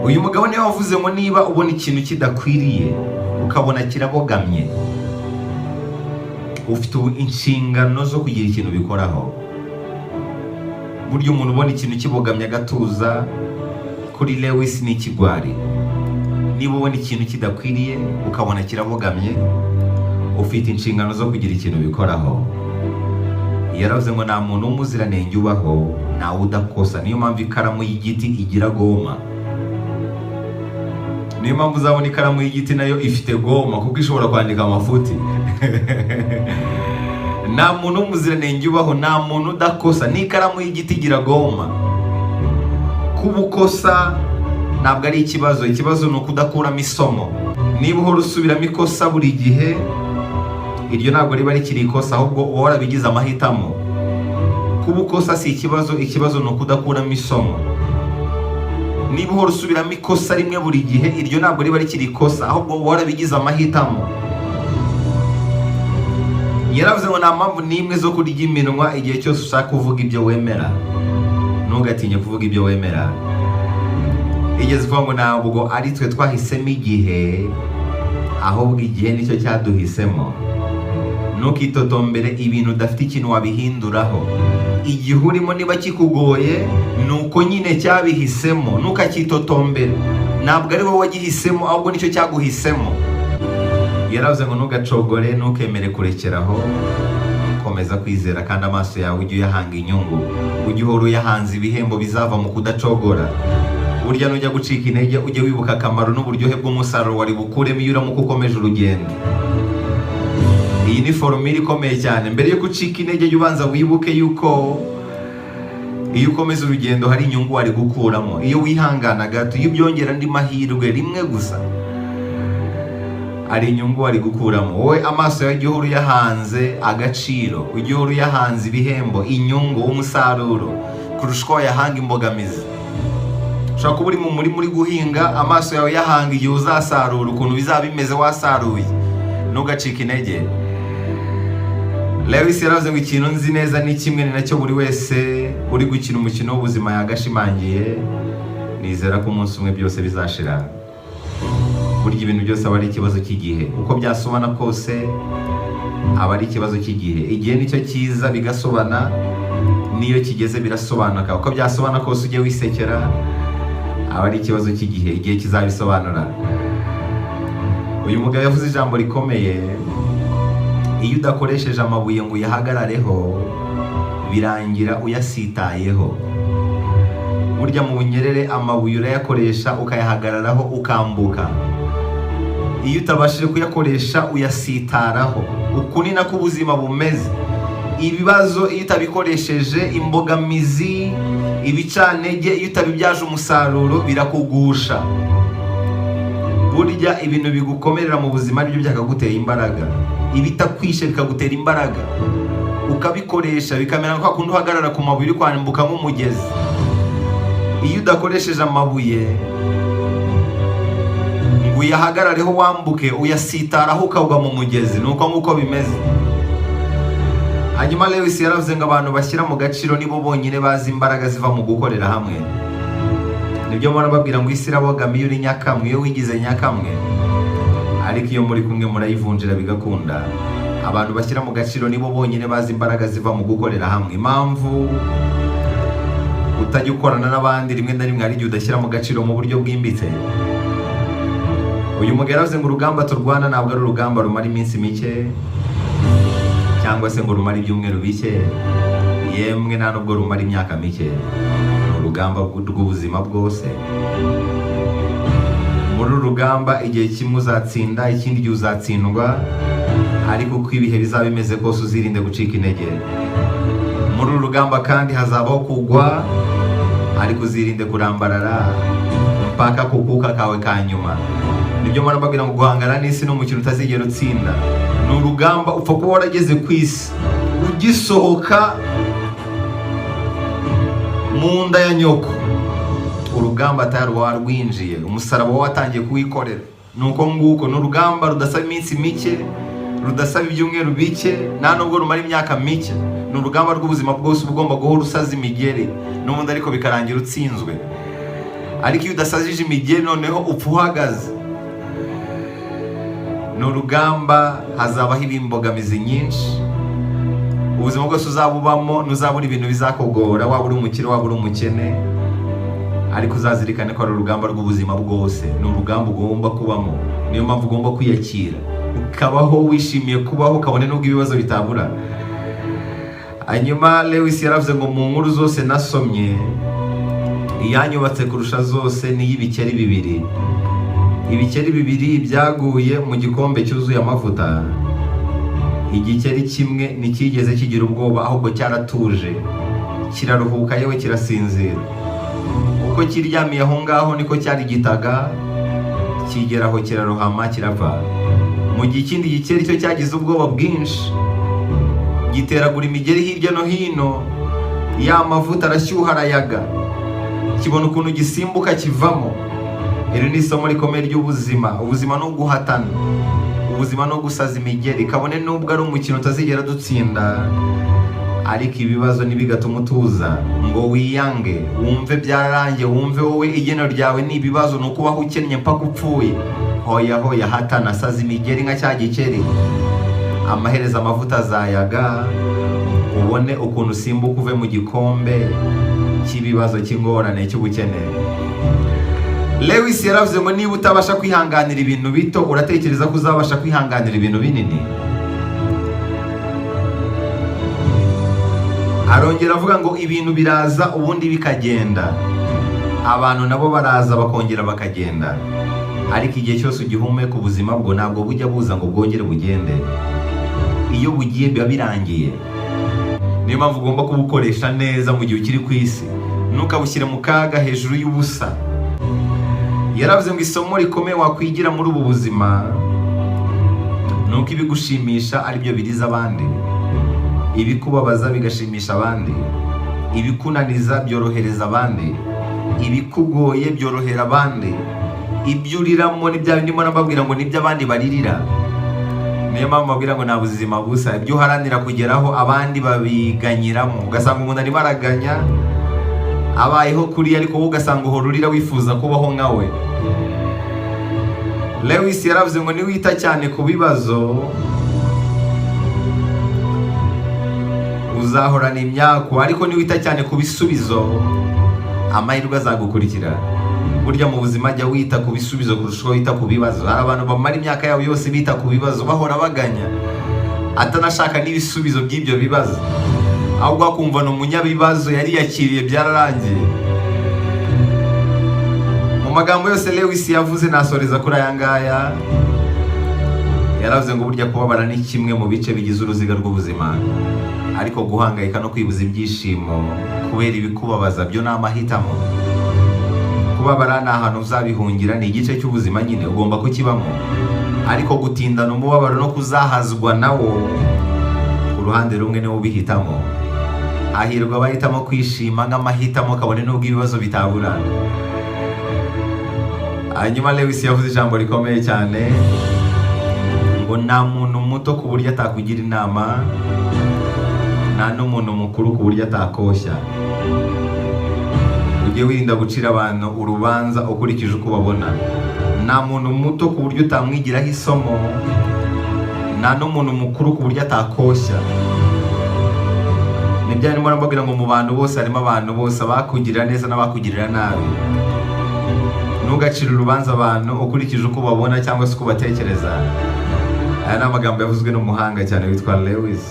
Uyu mugabo niwe wavuze ngo niba ubona ikintu kidakwiriye, ukabona kirabogamye, ufite ubu inshingano zo kugira ikintu ubikoraho. Burya umuntu ubona ikintu kibogamye agatuza, kuri Lewis ni ikigwari. Niba ubona ikintu kidakwiriye, ukabona kirabogamye, ufite inshingano zo kugira ikintu ubikoraho. Yaravuze ngo nta muntu w'umuziranenge ubaho, ntawe udakosa. Niyo mpamvu ikaramu y'igiti igira goma. Niyo mpamvu uzabona ikaramu y'igiti nayo ifite goma, kuko ishobora kwandika amafuti. Nta muntu w'umuziranenge ubaho, nta muntu udakosa. N'ikaramu y'igiti igira goma. Kuba ukosa ntabwo ari ikibazo, ikibazo ni ukudakuramo isomo. Niba uhora usubiramo ikosa buri gihe, iryo ntabwo riba rikiri ikosa, ahubwo uba warabigize amahitamo. Kuba ukosa si ikibazo, ikibazo ni ukudakuramo isomo. Niba uhora usubiramo ikosa rimwe buri gihe, iryo ntabwo riba rikiri ikosa, ahubwo uba warabigize amahitamo. Yaravuze ngo nta mpamvu n'imwe zo kurya iminwa igihe cyose ushaka kuvuga ibyo wemera. Ntugatinye kuvuga ibyo wemera. Igeze kuvuga ngo ntabwo ari twe twahisemo igihe, ahubwo igihe nicyo cyaduhisemo. Ntukitotombere ibintu udafite ikintu wabihinduraho. Igihe urimo niba kikugoye, ni uko nyine cyabihisemo. Ntukacyitotombere, ntabwo ari wowe wagihisemo, ahubwo nicyo cyaguhisemo. Yaravuze ngo ntugacogore, ntukemere kurekeraho, komeza kwizera, kandi amaso yawe ujye uyahanga inyungu, ujye uhora uyahanze ibihembo bizava mu kudacogora. Burya nujya gucika intege, ujye wibuka akamaro n'uburyohe bw'umusaruro wari bukuremo iyo uramuka ukomeje urugendo. Iyi ni formule ikomeye cyane. Mbere yo gucika intege, jya ubanza wibuke yuko iyo ukomeza urugendo hari inyungu wari gukuramo, iyo wihangana gato, iyo ubyongera andi mahirwe rimwe gusa, hari inyungu wari gukuramo. Wowe amaso yawe ujye uhora uyahanze agaciro, ujye uhora uyahanze ibihembo, inyungu, umusaruro, kurusha uko wayahanga imbogamizi. Ushobora kuba uri mu murima uri guhinga, amaso yawe yahanga igihe uzasarura, ukuntu bizaba bimeze wasaruye. Ntugacike intege. Lewis yaravuze ngo ikintu nzi neza ni kimwe, ni nacyo buri wese uri gukina umukino w'ubuzima yagashimangiye: nizera ko umunsi umwe byose bizashira. Burya ibintu byose aba ari ikibazo cy'igihe. Uko byasobana kose aba ari ikibazo cy'igihe. Igihe nicyo cyiza bigasobana, n'iyo kigeze birasobanuka. Uko byasobana kose ujye wisekera, aba ari ikibazo cy'igihe, igihe kizabisobanura. Uyu mugabo yavuze ijambo rikomeye: iyo udakoresheje amabuye ngo uyahagarareho, birangira uyasitayeho. Burya mu bunyerere amabuye urayakoresha ukayahagararaho ukambuka. Iyo utabashije kuyakoresha, uyasitaraho. Uku ni nako ubuzima bumeze. Ibibazo iyo utabikoresheje, imbogamizi, ibicantege, iyo utabibyaje umusaruro birakugusha. Burya ibintu bigukomerera mu buzima aribyo byakagutera imbaraga, ibitakwishe bikagutera imbaraga, ukabikoresha bikamera nka kundi uhagarara ku mabuye uri kwambuka nk'umugezi. Iyo udakoresheje amabuye ngo uyahagarareho wambuke, uyasitaraho ukagwa mu mugezi. Ni uko nguko bimeze. Hanyuma Lewis yaravuze ngo abantu bashyira mu gaciro nibo bonyine bazi imbaraga ziva mu gukorera hamwe. Nibyo mpora mbabwira ngo isi irabogama iyo uri nyakamwe, iyo wigize nyakamwe, ariko iyo muri kumwe murayivunjira bigakunda. Abantu bashyira mu gaciro nibo bonyine bazi imbaraga ziva mu gukorera hamwe. Impamvu utajya ukorana n'abandi, rimwe na rimwe hari igihe udashyira mu gaciro mu buryo bwimbitse. Uyu mugabo yaravuze ngo urugamba turwana ntabwo ari urugamba rumara iminsi mike cyangwa se ngo rumare ibyumweru bike, yemwe nta nubwo rumara imyaka mike. Ni urugamba rw'ubuzima bwose. Muri uru rugamba igihe kimwe uzatsinda, ikindi gihe uzatsindwa, ariko uko ibihe bizaba bimeze kose uzirinde gucika intege. Muri uru rugamba kandi hazabaho kugwa, ariko uzirinde kurambarara mpaka ku kuka kawe ka nyuma. Nibyo mpora mbabwira ngo guhangana n'isi ni umukino utazigera utsinda. Ni urugamba upfa kuba warageze ku isi ugisohoka mu nda ya nyoko, urugamba tayari warwinjiye, umusaraba watangiye kuwikorera. Ni uko nguko. Ni urugamba rudasaba iminsi mike, rudasaba ibyumweru bike, nta nubwo rumara imyaka mike. Ni urugamba rw'ubuzima bwose, uba ugomba guhora usaza imigeri n'ubundi, ariko bikarangira utsinzwe. Ariko iyo udasazije imigeri, noneho upfa uhagaze. Ni urugamba, hazabaho imbogamizi nyinshi. Ubuzima bwose uzaba ubamo ntuzabura ibintu bizakugora, waba uri umukire, waba uri umukene, ariko uzazirikane ko ari urugamba rw'ubuzima bwose. Ni urugamba ugomba kubamo. Niyo mpamvu ugomba kwiyakira, ukabaho wishimiye kubaho, ukabone n'ubwo ibibazo bitabura. Hanyuma Lewis yaravuze ngo: "Mu nkuru zose nasomye, iyanyubatse kurusha zose ni iy'ibikeri bibiri. Ibikeri bibiri byaguye mu gikombe cyuzuye amavuta. Igikeri kimwe ntikigeze kigira ubwoba, ahubwo cyaratuje, kiraruhuka, yewe kirasinzira. Uko kiryamiye aho ngaho niko cyarigitaga, kigera aho kirarohama, kirapfa. Mu gihe ikindi gikeri cyo cyagize ubwoba bwinshi, giteragura imigeri hirya no hino, ya mavuta arashyuha, arayaga, kibona ukuntu gisimbuka kivamo." Iri ni isomo rikomeye ry'ubuzima. Ubuzima ni uguhatana, ubuzima ni ugusaza imigeri, kabone n'ubwo ari umukino utazigera dutsinda. Ariko ibibazo ntibigatuma utuza ngo wiyange, wumve byararangiye, wumve wowe igeno ryawe ni ibibazo, ni ukubaho ukennye mpaka upfuye. Hoya, hoya, hatana, saza imigeri nka cya gikeri. Amaherezo amavuta azayaga, ubone ukuntu usimbuka uve mu gikombe cy'ibibazo, cy'ingorane, cy'ubukene. Lewis yaravuze ngo: "Niba utabasha kwihanganira ibintu bito, uratekereza ko uzabasha kwihanganira ibintu binini?" Arongera avuga ngo: "Ibintu biraza ubundi bikagenda, abantu nabo baraza bakongera bakagenda, ariko igihe cyose ugihumeka, ubuzima bwo ntabwo bujya buza ngo bwongere bugende. Iyo bugiye biba birangiye. Niyo mpamvu ugomba kubukoresha neza mu gihe ukiri ku isi, ntukabushyire mu kaga hejuru y'ubusa." Yaravuze ngo: "Isomo rikomeye wakwigira muri ubu buzima ni uko ibigushimisha ari byo biriza abandi, ibikubabaza bigashimisha abandi, ibikunaniza byorohereza abandi, ibikugoye byorohera abandi, ibyo uriramo ni bya bindi mbabwira ngo nibyo abandi baririra." Niyo mpamvu mbabwira ngo nta buzima busa. Ibyo uharanira kugeraho, abandi babiganyiramo, ugasanga umuntu arimo araganya, abayeho kuriya, ariko wowe ugasanga uhora urira wifuza kubaho nkawe. Lewis yaravuze ngo: "Niwita cyane ku bibazo, uzahorana imyaku, ariko niwita cyane ku bisubizo, amahirwe azagukurikira." Burya mu buzima jya wita ku bisubizo kurusha uko wita ku bibazo. Hari abantu bamara imyaka yabo yose bita ku bibazo, bahora baganya, atanashaka n'ibisubizo by'ibyo bibazo, ahubwo akumva ni umunyabibazo, yariyakiriye, byararangiye. Mu magambo yose Lewis yavuze, nasoreza kuri aya ngaya. Yaravuze ngo: "Burya kubabara ni kimwe mu bice bigize uruziga rw'ubuzima, ariko guhangayika no kwibuza ibyishimo kubera ibikubabaza byo ni amahitamo." Kubabara ni ahantu uzabihungira, ni igice cy'ubuzima nyine, ugomba kukibamo, ariko gutindana umubabaro no kuzahazwa nawo, ku ruhande rumwe niwo ubihitamo. Hahirwa abahitamo kwishima nk'amahitamo, kabone n'ubwo ibibazo bitabura. Hanyuma Lewis yavuze ijambo rikomeye cyane ngo: "Nta muntu muto ku buryo atakugira inama, nta n'umuntu mukuru ku buryo atakoshya. Ujye wirinda gucira abantu urubanza ukurikije uko ubabona. Nta muntu muto ku buryo utamwigiraho isomo, nta n'umuntu mukuru ku buryo atakoshya." Nibyo arimo arambabwira ngo mu bantu bose harimo abantu bose, abakugirira neza n'abakugirira nabi. Ntugacire urubanza abantu ukurikije uko ubabona cyangwa se uko ubatekereza. Aya ni amagambo yavuzwe n'umuhanga cyane witwa Lewis.